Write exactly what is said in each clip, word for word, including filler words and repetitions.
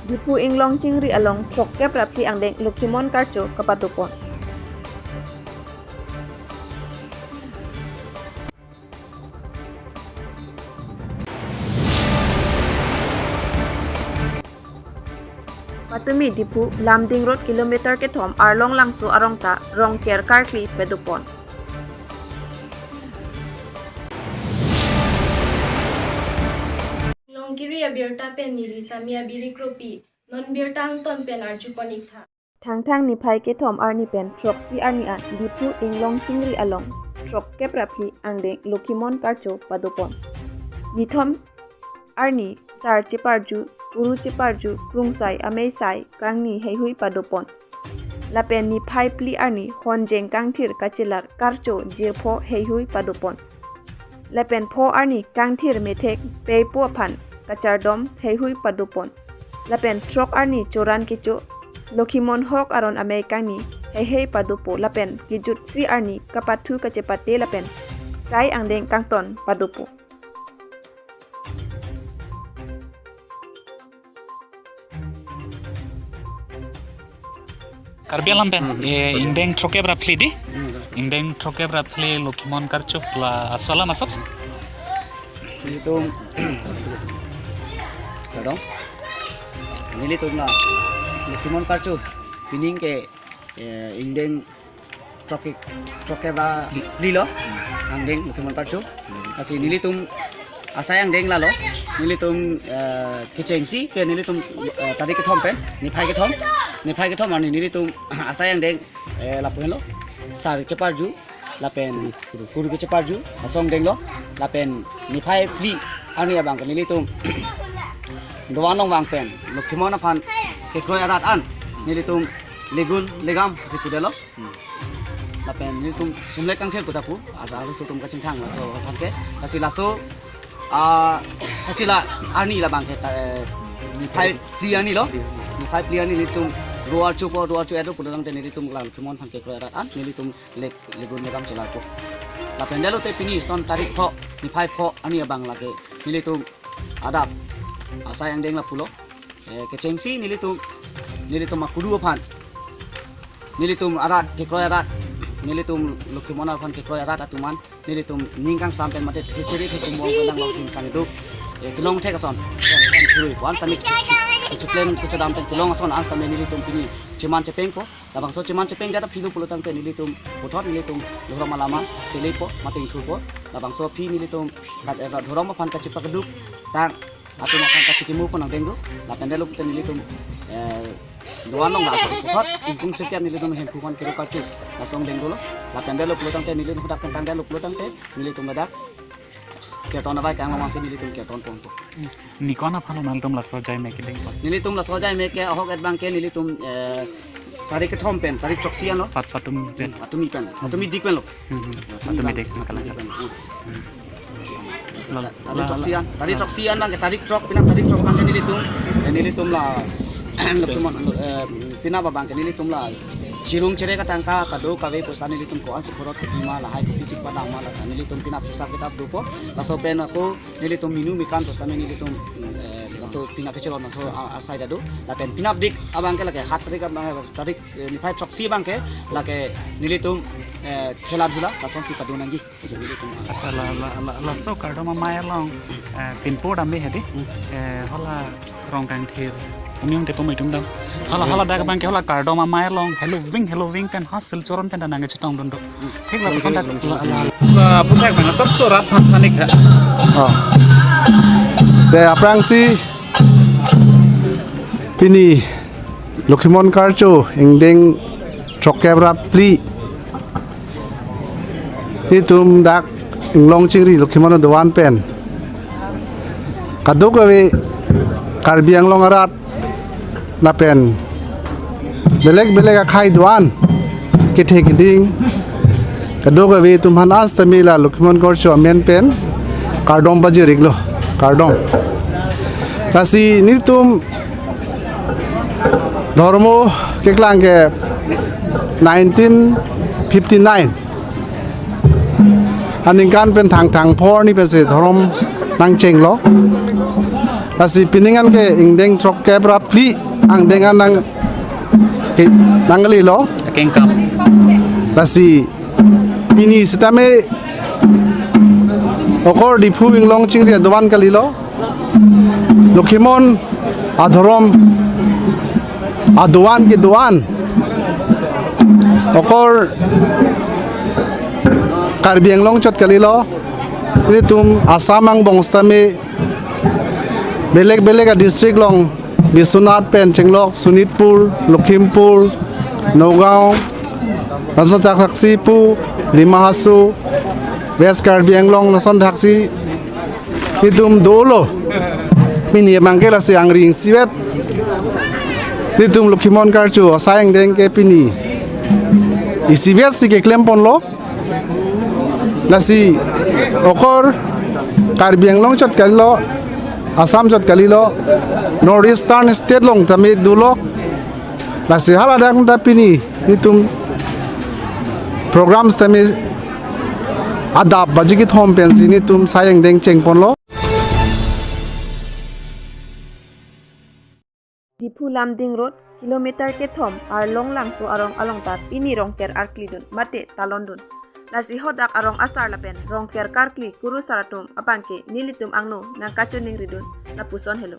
Diphu Inglong Chingri along throkkep ra phli angdeng Lokhimon Karcho kapadopon. Patumi Diphu Lumding Road kilometer kethom Arlong Langso arong ta Rongker karkli padopon. Longkiri abirta pen neli sami abiri kropi, non birta angton pen arjupon ik tha. Thangthang niphai kethom arni pen throksi arni an Diphu Inglong Chingri along throkkep ra phli angdeng Lokhimon Karcho padopon. Nithom arni sar cheparju, kuru cheparju, krungsai, ameisai, kangni heihui padopon. Lapen niphai phli arni honjeng kangthir kachelar karcho jirpho heihui padopon. Lapen pho arni kangthir methek peipo aphan kachardom heihui padopon. Lapen throk arni choran kecho Lokhimon Hok aron amei kangni heihei padopo. Lapen kejutsi arni kapathu kachepate lapen sai angdeng kangton padopo. Karbi alam pen, eh, ingdeng throkkep ra phli di. Ingdeng throkkep ra phli Lokhimon Karcho la aso alam asap. Nelitum, pardon. Nelitum la Lokhimon Karcho pining ke, eh, ingdeng throkkep, throkkep ra phli lo. Angdeng Lokhimon Karcho. Lasi nelitum asai angdeng lalo. Nelitum, eh, kechengsi ke nelitum, eh, tarik kethom pen, niphai kethom. Niphai kethom arni nelitum asai angdeng, eh, lapu henlo. Sar cheparju, lapen kuru kecheparju, asong denglo, lapen niphai phli arni abang ke nelitum doan long vang pen Lokhimon aphan kekroi arat an nelitum legun legam si pudelo. Lapen nelitum sumlek kangthir pu ta pu, asa alu sutum kachingthang laso aphan ke, lasi laso, ah, kachila arni labang ke ta, eh, niphai phli arni lo, niphai phli arni nelitum ro archu po, ro archu edo pulotangte nelitum la Lokhimon aphan kekroi arat an nelitum lek, legun legam chelarpo. Lapen delo te pini stone tarik pho, niphai pho arni abang lake nelitum adap asai angdeng lapulo. Eh, kechengsi nelitum, nelitum akudu aphan, nelitum arat kekroi arat, nelitum Lokhimon aphan kekroi arat atum an nelitum ning kangsam pen mate theseri thekum bom pen nang Lokhim sang itu, eh, kelong thek ason. Kiri puan tani kechuklem kechodam pen kelong ason, an tame nelitum pini cheman chepengpo. Labangso cheman chepeng jada philo pulotangte nelitum puthot nelitum dhorom alama selepo, mate ingthurpo. Labangso aphi nelitum kat, eh, dhorom aphan kachepakduk tang atum aphan kachikimo pon angdeng do. Lapen delo pute nelitum, eh, doan long laso puthot ingkung sekian nelitum Hemphu aphan kero karchu laso angdeng dolo. Lapen delo pulotangte nelitum hadak pen tang delo pulotangte nelitum ladak kirtan abai kang long si nelitum kirtan ponpo. Ni ko-an aphan lo nangtum laso ajai me kedeng pon? Nelitum laso ajai me ke ahok et abang ke nelitum, eh, tarik kethom pen, tarik throksi an lo. Pat patumi pen. Hmm, patumi pen, patumi dik pen lo. Hmm, hmm. Patumi dik, patumi dik pen. Hmm. Lal-, tarik lal-, throksi an, tarik throksi an abang ke tarik throk, pinang tarik throk abang ke nelitum, eh, nelitum la, Lokhimon, eh, pinap abang ke nelitum la chirung chere katangka kadokave poisa nelitum ko-an si khorot kopima lahai kopi chik padam ma lata nelitum pinap hisab kitab dopo. Laso pen ako nelitum minu mikan tos tame nelitum, eh, laso pinap kechelon laso a-, asai dado. Lapen pinap dik abang ke lake hat tarik abang, tarik, eh, niphai throksi abang ke lake nelitum, eh, khela dhula lason si padu nangji. Laso nelitum. Accha, la, la, la, laso kardom amei along, eh, pinpur dam bi hedi. Hmm. Eh, hala rong kangthir. Uni ung tepo maitum dam. Hala, hala dak abang ke hala kardom amei along. Helo ving, helo ving pen ha Silchar an pen ta nang chetong dun do. Thik lapuson dak la, la, la puthak pen asap so rat phan phanik tha. Oh. Te aphrangsi pini Lokhimon Karcho ingdeng throkkep ra phli itum dak Inglong Chingri Lokhimon doan pen kadokave Karbi Anglong arat lapen belek belek akhei doan kethe keding kadokave atum aphan as tame la Lokhimon Karcho amen pen kardom pajir iklo, kardom. Lasi nelitum dhormo keklang ke nineteen fifty-nine aningkan pen Thangthang pho arni pensi dhorom nangchenglo. Lasi pining an ke ingdeng throkkep ra phli angdeng an nang ke nangkalilo. Akengkam. Lasi pini sitame okor Diphu inglong chingri adovan kalilo. Lokhimon adhorom adovan kedovan. Okor Karbi Anglong chot kalilo. Ilitum Assam angbong sitame belek belek a district along Biswanath pen chenglok Sonitpur, Lakhimpur, Nagaon, lason thakthaksi pu Dima Hasao, West Karbi Anglong lason thaksi itum dolo. Pini abang ke lasi angri isivet. Itum Lokhimon karcho asai angdeng ke pini isivet si keklem ponlo. Lasi okor Karbi Anglong chot kalilo, Assam chot kalilo, North Eastern state along tame dolo. Lasi haladak ta pini itum program sitame adap baji kethom pensi itum sai angdeng cheng ponlo. Diphu Lumding Road, kilometer kethom Arlong Langso arong along ta pini Rongker arklidun mate talondun. Lasi hadak arong asar lapen Rongker karkli kurusar atum abang ke nelitum angno nangkachiningridun lapuson helo.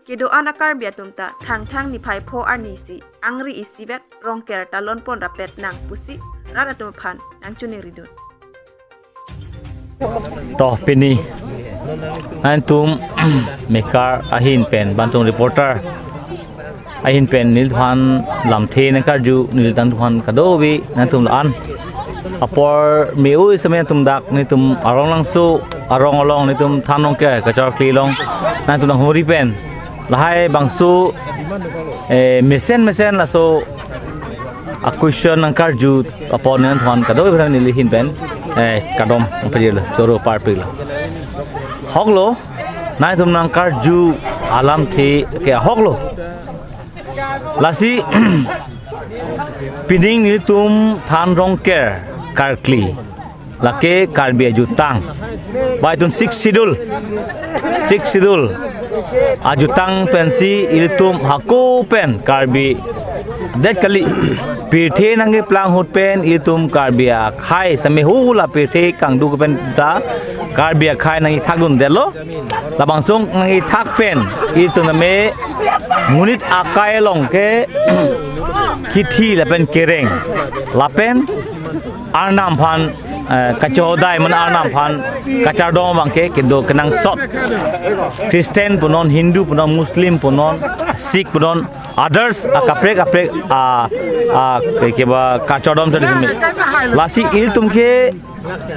Kedo-an a Karbi atum ta Thangthang niphai pho arni si angri isivet Rongker talon pon rapet nang pusi rat atum aphan nangchiningridun. To pini nangtum mekar ahin pen bantung reporter ahin pen neliphan lamthe nangkarju, neliphan kadokave nangtum la-an apor me-oi sitame nangtum dak nelitum Arlong Langso arong along nelitum than Rongker kacharkli along nangtum nanghumri pen lahai bangso, eh, mesen mesen laso a question nangkarju apor nangtum kadokave neli ahin pen, eh, kadom nangpajirlo, choro parpilo. Ahoklo, nangtum nangkarju alamthe ke ahoklo. Lasi pining nelitum than Rongker karkli, lake Karbi ajutang. Ba itum Sixth Schedule, Sixth Schedule ajutang pensi ilitum hako pen Karbi det kali. Pirthe nangkeplang ahut pen ilitum Karbi akhei sitame hula pirthe kangduk pen ta Karbi akhei nangkethakdundetlo. Labangso nangkethak pen ilitum tame monit akai along ke kithi lapen kereng lapen Arnam aphan, eh, kachodai mane Arnam aphan kachardom abang ke kedo kenangsot. Christian punon, Hindu punon, Muslim punon, Sikh punon, others, ah, kaprek kaprek, ah, ah, ke, keba kachardom tadi simi. Lasi ilitum ke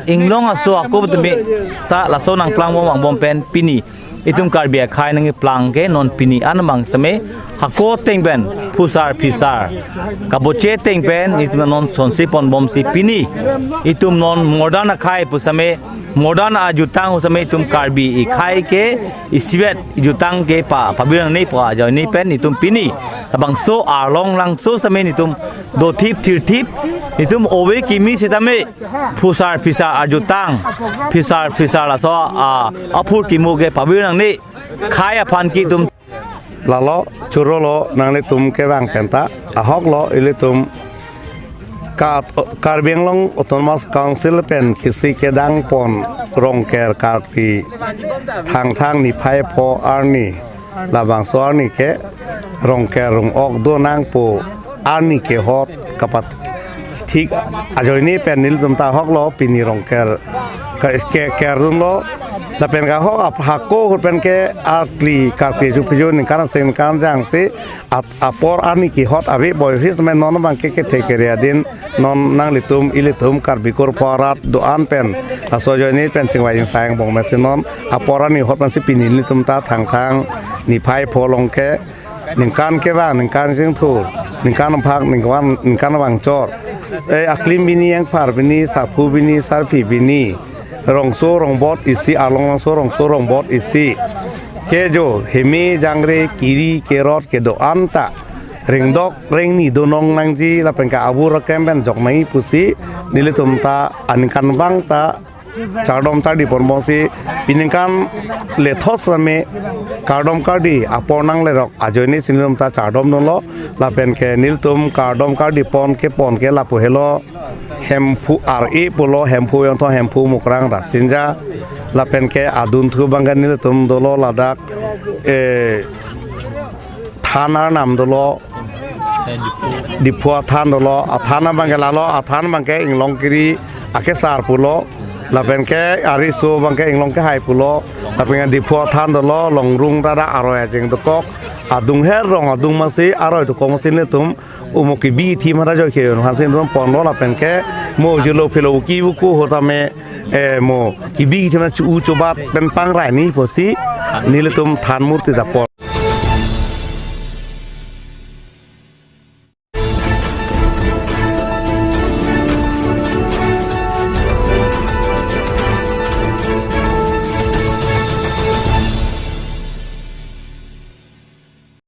inglong aso ako tumi sta laso nangplangbom angbong pen pini itum Karbi akhei nangkeplang ke non pini an abang sitame hako ateng pen phusar phisar kaboche ateng pen itum non sonsi ponbomsi pini itum non modern akhei pu sitame modern ajutang pu sitame itum Karbi akhei ke isivet jutang ke pa pabirang ni pa ajoine pen itum pini labangso Arlong Langso sitame itum dothip thirthip itum ove kimi sitame phusar phisar ajutang, phisar phisar laso, ah, aphur kimu ke pabirang ni khei aphan ke itum. Lalo chorolo nanglitum kevang penta ahoklo ilitum ka Karbi Anglong Autonomous Council pen kisi kedang pon Rongker karkli Thangthang niphai pho arni labangso arni ke Rongker rung-ok do nangpo arni kehot kapathik ajoine pen nelitum ta ahoklo pini Rongker ke, ke, kerdunlo lapen ke ahok ap hako ahut pen ke arkli karkli ju piju ningkan seng ningkan jangsi at apor arni kehot ave boi his men non abang ke kethe kere adin non nanglitum ilitum Karbi kur pho arat do-an pen laso ajoine pen chingvai chingsai angbong mesi non apor arni ahut pensi pini nelitum ta Thangthang niphai pho along ke ningkan kevang, ningkan jingthur, ningkan phak, ningkan, ningkan vangchor. Eh, aklim bini, ingphar bini, sarpo bini, sarpi bini, rongso rongbot isi, Arlong Langso rongso rongbot isi. Kejo, heme jangre, kiri, kerot, kedo-an ta ringdok ringni donong nangji lapen ke abur akrem pen jok nangji pusi nelitum ta aningkanvang ta chardom chardi ponbomsi, piningkan lethos same kardom kardi apor nanglerok ajoine si nelitum ta chardom dunlo. Lapen ke nelitum kardom kardi pon kepon ke lapu helo Hemphu R A pulo, Hemphu Yongthong, Hemphu Mukrang Rasinja. Lapen ke adunthu abang ke nelitum dolo ladak, eh, than arnam dolo, Diphu athan dolo, athan abang ke lalo, athan abang ke Inglongkiri akesar pulo, lapen ke ariso abang ke Inglong Kehai pulo, lapen ke Diphu athan dolo, Longrung Rara aroi ajeng dokok, adung her rong adung masi aroi dokok masi nelitum umo kebi thim hara joi ke yon hansin tum ponlo lapen ke mo jolo phelo uki buku hotame, eh, mo kebi thim na chu u chobat pen pangrai ni pusi nelitum than murti ta pon.